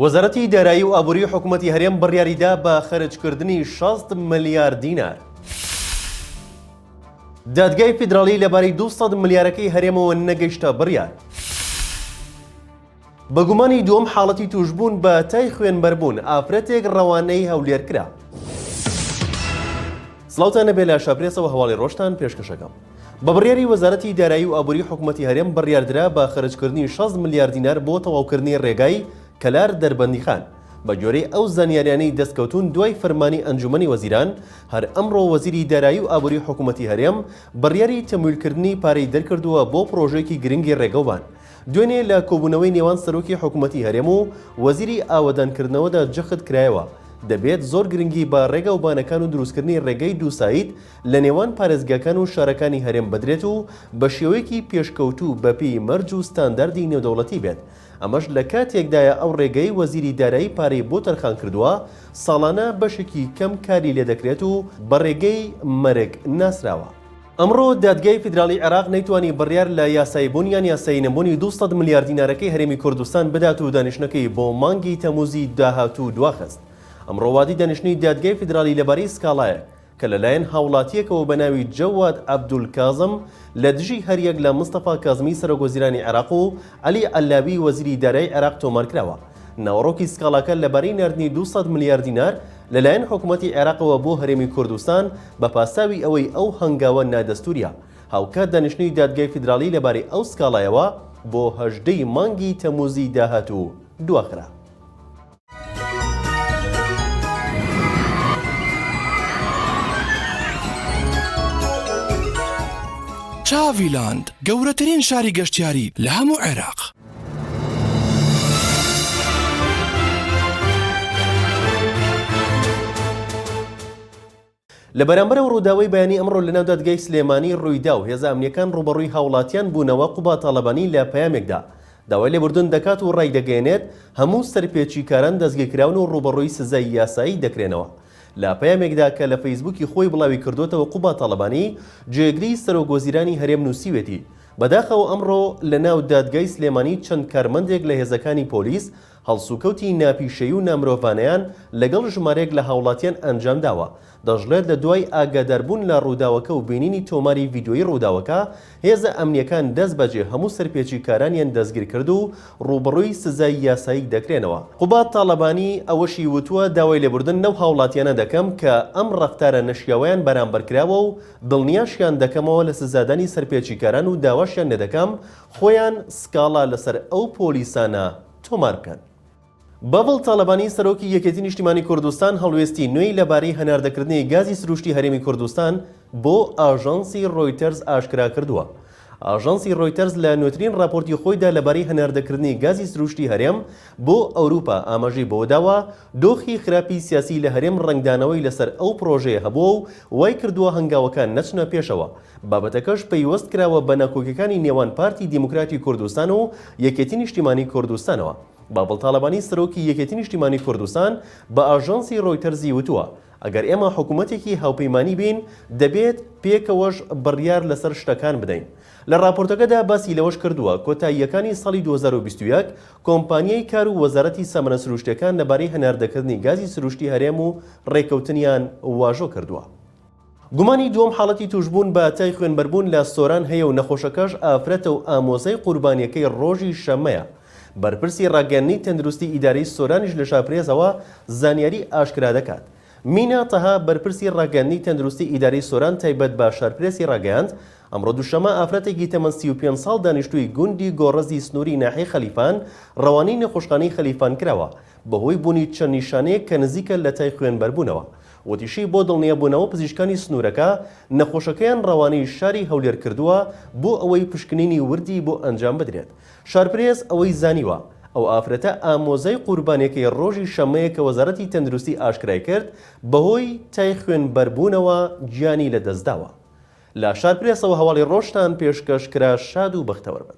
وەزارەتی دارایی و ئابووری حکومەتی هەرێم بڕیاریدا بە خەرجکردنی 60 ملیار دینار. دادگای فیدراڵی لەبارەی 200 ملیارەکەی هەرێمەوە نەگەیشتە بڕیار. بە گومانی دووەم حاڵەتی تووشبوون بە تای خوێنبەربوون، ئافرەتێک ڕەوانەی هەولێر کرا. سڵاوتان لەبێ لە شاپرێسەوە هەواڵی ڕۆژتان پێشکەشەکەم. بە بڕیاری وەزارەتی دارایی و ئابووری حکومەتی هەرێم بڕیاردرا بە خەرجکردنی 60 ملیار دینار بۆ تەواوکردنی ڕێگای کەلار دەربەندیخان. بە گوێرەی ئەو زانیاریانەی دەستکەوتوون دوای فەرمانی ئەنجومەنی وەزیران، هەر ئەمڕۆ وەزیری دارایی و ئابووری حکومەتی هەرێم بڕیاری تەمویلکردنی پارەی دەرکردووە بۆ پڕۆژەیەکی گرنگی ڕێگەوبان. دوێنێ لە کۆبوونەوەی نێوان سەرۆکی حکومەتی هەرێم و وەزیری ئاوەدانکردنەوەدا جەخت کرایەوە، دەبێت زۆر گرنگی بە ڕێگاوبانەکان و دروستکردنی ڕێگەی دووساید لە نێوان پارێزگاکان و شارەکانی هەرێم بدرێت و بە شێوەیەکی پێشکەوتوو بەپێی مەرج و ستانداردی نێودەوڵەتی بێت، ئەمەش لە کاتێکدایە ئەو ڕێگەی وەزیری دارایی پارەی بۆ تەرخانکردووە ساڵانە بەشێکی کەم کاری لێدەکرێت و بە ڕێگەی مەرگ ناسراوە. ئەمڕۆ دادگای فیدراڵی عێراق نەیتوانی بڕیار لە یاساییبوون یان یاسایی نەبوونی 200 ملیار دینارەکەی هەرێمی کوردستان بدات و دانیشتنەکەی بۆ مانگی تەمووزی داهاتوو دواخست. ئەمڕۆ وادەی دانیشتنی دادگای فیدراڵی لەبارەی سکاڵایەک کە لەلایەن هاوڵاتییەکەوە بە ناوی جەواد عەبدولکازم لە دژی هەریەک لە مستەفا کازمی سەرۆکوەزیرانی عێراق و عەلی عەلاوی وەزیری دارایی عێراق تۆمارکراوە. ناوەڕۆکی سکاڵاکە لەبارەی ناردنی 200 ملیار دینار لەلایەن حکومەتی عێراقەوە بۆ هەرێمی کوردستان بە پاساوی ئەوەی ئەو هەنگاوە نادەستوریە، هاوکات دانیشتنی دادگای فیدراڵی لەبارەی ئەو سکاڵایەوە بۆ 18 ی مانگی تەموزی داهاتوو دواخرا. چاڤیلاند گەورەترین شاری گەشتیاری لە هەموو عێراق. لە بەرامبەر ئەو ڕووداوەی بەیانی ئەمڕۆ لەناو دادگای سلێمانی ڕوویدا و هێزە ئەمنییەکان ڕووبەڕووی هاوڵاتیان بوونەوە، قوباد تاڵەبانی لە پەیامێکدا داوای لێبوردن دەکات و ڕایدەگەیەنێت، هەموو سەرپێچیکاران دەستگیرکراون و ڕووبەڕووی سزای یاسایی دەکرێنەوە. لە پەیامێکدا کە لە فەیسبووکی خۆی بڵاویکردووەتەوە قوباد تاڵەبانی، جێگری سەرۆکوەزیرانی هەرێم نووسیوێتی، بەداخەوە ئەمڕۆ لە ناو دادگای سلێمانی چەند کارمەندێک لە هێزەکانی پۆلیس هەڵسوکەوتی ناپیشەیی و نامرۆڤانەیان لەگەڵ ژمارەیەک لە هاوڵاتیان ئەنجامداوە. دەشڵێت لە دوای ئاگاداربوون لە ڕووداوەکە و بینینی تۆماری ڤیدیۆیی ڕووداوەکە، هێزە ئەمنییەکان دەستبەجێ هەموو سەرپێچیکارانیان دەستگیرکرد و ڕووبەڕووی سزای یاسایی دەکرێنەوە. قوباد تاڵەبانی ئەوەشی وتووە داوای لێبوردن لەو هاوڵاتیانە دەکەم کە ئەم ڕەفتارە نەشیاوەیان بەرامبەر کراوە و دڵنیاشیان دەکەمەوە لە سزادانی سەرپێچیکاران و داواشیان لێدەکەم خۆیان سکاڵا لەسەر ئەو پۆلیسانە تۆمار بکەن. باڤڵ تاڵەبانی سەرۆکی یەکێتی نیشتیمانی کوردستان هەڵوێستی نوێی لەبارەی هەناردەکردنی گازی سروشتی هەرێمی کوردستان بۆ ئاژانسی ڕۆیتەرز ئاشکرا کردووە. ئاژانسی ڕۆیتەرز لە نوێترین ڕاپۆرتی خۆیدا لەبارەی هەناردەکردنی گازی سروشتی هەرێم بۆ ئەوروپا ئاماژەی بەوەداوە، دۆخی خراپی سیاسی لە هەرێم ڕەنگدانەوەی لەسەر ئەو پڕۆژەیە هەبووە و وایکردووە هەنگاوەکان نەچنە پێشەوە. بابەتەکەش پەیوەست کراوە بە ناکۆکیەکانی نێوان پارتی دیموکراتی کوردستان و یەکێتی نیشتیمانی کوردستانەوە. باڤڵ تاڵەبانی سەرۆکی یەکێتی نیشتیمانی کوردستان بە ئاژانسی ڕۆیتەرزی وتووە، ئەگەر ئێمە حکومەتێکی هاوپەیمانی بین، دەبێت پێکەوەش بڕیار لەسەر شتەکان بدەین. لە ڕاپۆرتەکەدا باسی لەوەش کردووە، کۆتاییەکانی ساڵی 2021 کۆمپانیای کار و وەزارەتی سامانە سروشتییەکان لەبارەی هەناردەکردنی گازی سروشتی هەرێم و ڕێککەوتنیان واژۆ کردووە. گومانی دووەم حاڵەتی تووشبوون بە تای خوێنبەربوون لە سۆران هەیە و نەخۆشەکەش ئافرەتە و ئامۆزای قوربانییەکەی ڕۆژی شەممەیە. بەرپرسی ڕاگەیاندنی تەندروستی ئیدارەی سۆرانیش لە شاپرێزەوە زانیاری ئاشکرا دەکات. مینا تەها بەرپرسی ڕاگەیاندنی تەندروستی ئیدارەی سۆران تایبەت بە شارپرێسی ڕاگەیاند، ئەمڕۆ دووشەممە ئافرەتێکی تەمەن 35 ساڵ دانیشتووی گوندی گۆڕەزی سنووری ناحیەی خەلیفان ڕەوانەی نەخۆشخانەی خەلیفان کراوە بەهۆی بوونی چەند نیشانەیەک کە نزیکە لە تای خوێنبەربوونەوە. وتیشی، بۆ دڵنیابوونەوە پزیشکانی سنوورەکە نەخۆشەکەیان ڕەوانەی شاری هەولێر کردووە بۆ ئەوەی پشکنینی وردی بۆ ئەنجام بدرێت. شارپرێس ئەوەی زانیوە، ئەو ئافرەتە ئامۆزای قوربانیەکەی ڕۆژی شەممەیە کە وەزارەتی تەندروستی ئاشکرای کرد بەهۆی تای خوێنبەربوونەوە گیانی لەدەستداوە. لە شارپرێسەوە هەواڵی ڕۆژتان پێشکەش کرا شاد و بەختەوەر بن.